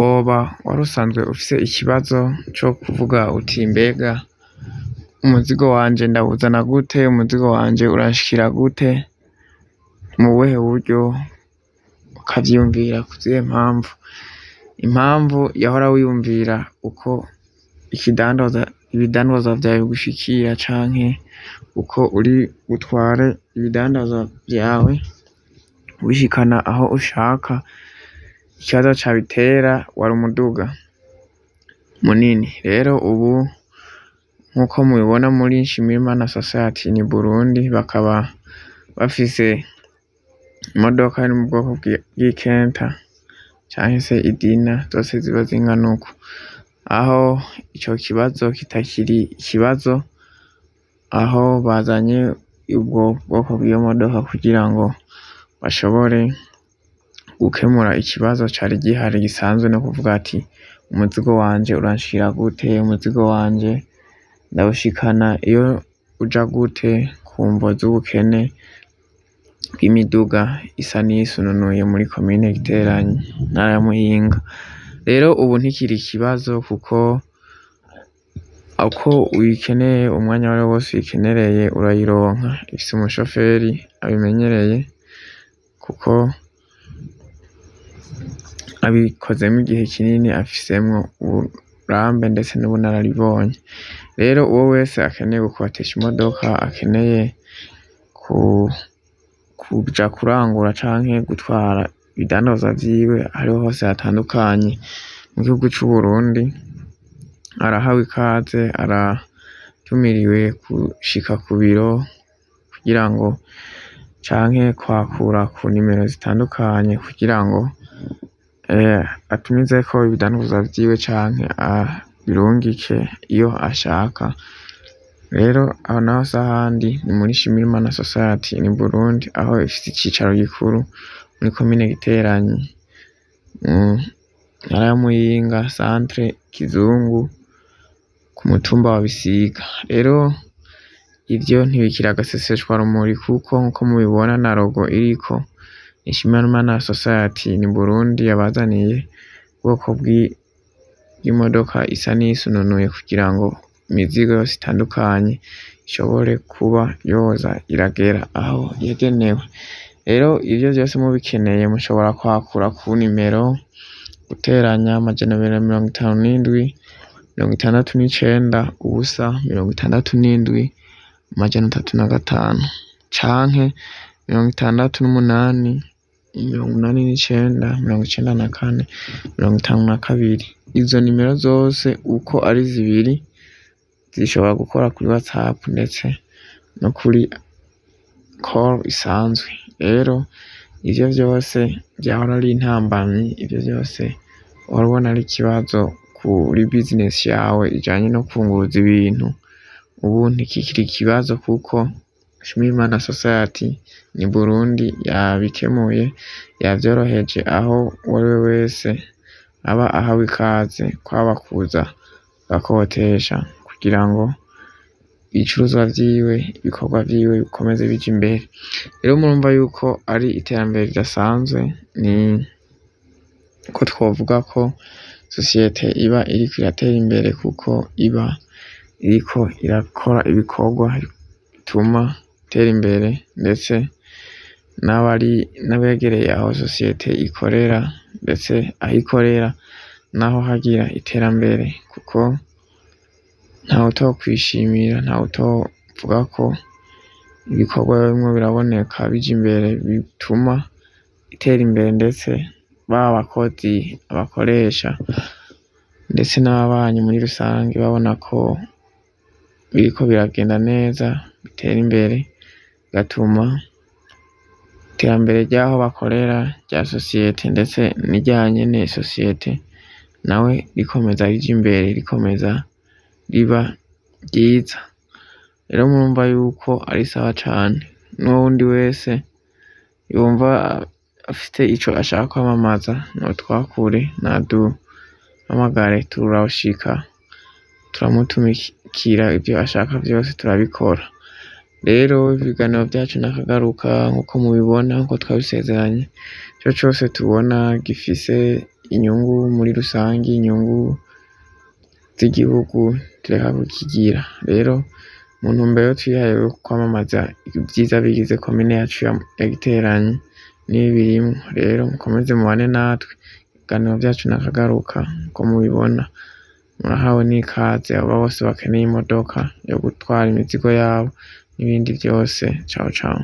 Woba warusanzwe ufise ikibazo co kuvuga uti mbega umuzigo wanje ndawuzana gute, umuzigo wanje uranshikira gute, mu buhe buryo, ukavyiyumvira kuzihe mpamvu? Impamvu yahora wiyumvira uko ikidandaza ibidandazwa vyawe bigushikira canke uko uri butware ibidandazwa vyawe ubishikana aho ushaka, ikibazo cabitera wari umuduga munini. Rero ubu nkuko mubibona muri Nshimirimana Society in Burundi, bakaba bafise imodoka iri mu bwoko bw'ikenta canke se idina, zose ziba zingana uko, aho ico kibazo kitakiri ikibazo, aho bazanye ubwo bwoko bw'iyo modoka kugira ngo bashobore gukemura ikibazo cari gihari gisanzwe, no kuvuga ati umuzigo wanje uranshikira gute, umuzigo wanje ndawushikana iyo uja gute, ku mvo z'ubukene bw'imiduga isa n'iyisununuye muri komine Giteranyi, intara ya Muyinga. Rero ubu ntikiri ikibazo kuko uko uyikeneye umwanya wariwo wose uyikenereye urayironka, ifise umushoferi abimenyereye kuko abikozemwo igihe kinini, afisemwo uburambe ndetse n'ubunararibonye. Rero uwo wese akeneye gukodesha imodoka, akeneye kuja kurangura canke gutwara ibidandazwa vyiwe ahariho hose hatandukanye mu gihugu c'Uburundi, arahawe ikaze, aratumiriwe gushika ku biro kugira ngo canke kwakura ku nimero zitandukanye kugira ngo atumizeko ibidandazwa vyiwe canke abirungike iyo ashaka. Rero aho naho s'ahandi ni muri Nshimirimana Society in Burundi, aho ifise icicaro gikuru muri komine Giteranyi, mu ntara ya Muyinga, centre Kizungu, ku mutumba wa Bisiga. Rero ivyo ntibikiri agaseseshwarumuri kuko nkuko mubibona na logo iriko Nshimirimana Society in Burundi yabazaniye ubwoko bw'imodoka isa n'iyisununuye kugira ngo imizigo yose itandukanye ishobore kuba yoza iragera aho yagenewe. Rero ivyo vyose mubikeneye mushobora kwakura ku nimero guteranya 257 69 0 67 305 canke 68 89 94 52. Izo nimero zose uko ari zibiri zishobora gukora kuri WhatsApp ndetse no kuri call isanzwe. Rero ivyo vyose vyahora ari intambamyi, ivyo vyose wahora ubona ari ikibazo kuri business yawe ijanye no kunguruza ibintu, ubu ntikikiri ikibazo kuko Nshimirimana Society in Burundi yabikemuye, yavyoroheje, aho uwariwe wese aba ahawe ikaze kwaba kuza agakotesha kugira ngo ibicuruzwa vyiwe, ibikorwa vyiwe bikomeze bija imbere. Rero murumva yuko ari iterambere ridasanzwe, ni ko twovuga ko sosiyete iba iriko iratera imbere kuko iba iriko irakora ibikorwa bituma itera imbere, ndetse n'abari n'abegereye aho sosiyete ikorera, ndetse aho ikorera naho hagira iterambere, kuko ntawutokwishimira, ntawutovuga ko ibikorwa birimwo biraboneka bija imbere bituma itera imbere, ndetse baba abakozi, abakoresha ndetse n'ababanyi muri rusange babona ko biriko biragenda neza, bitera imbere, bigatuma iterambere ry'aho bakorera rya sosiyete ndetse n'irya nyene sosiyete nawe rikomeza rija imbere, rikomeza riba ryiza. Rero murumva yuko ari sawa cane, n'uwundi wese yumva afite ico ashaka kwamamaza notwakure, naduhamagare, turashika turamutumikira, ivyo ashaka vyose turabikora. Rero ibiganiro vyacu nakagaruka nkuko mubibona, nkuko twabisezeranye, ico cose tubona gifise inyungu muri rusangi, inyungu z'igihugu tureka kukigira. Rero mu ntumbero twihaye yo kwamamaza ivyiza bigize komine yacu ya Giteranyi n'ibibirimwo, rero mukomeze mubane natwe, ibiganiro vyacu nakagaruka uko mubibona, murahawe n'ikaze abo bose bakeneye imodoka yo gutwara imizigo yabo n'ibindi vyose, ciao ciao.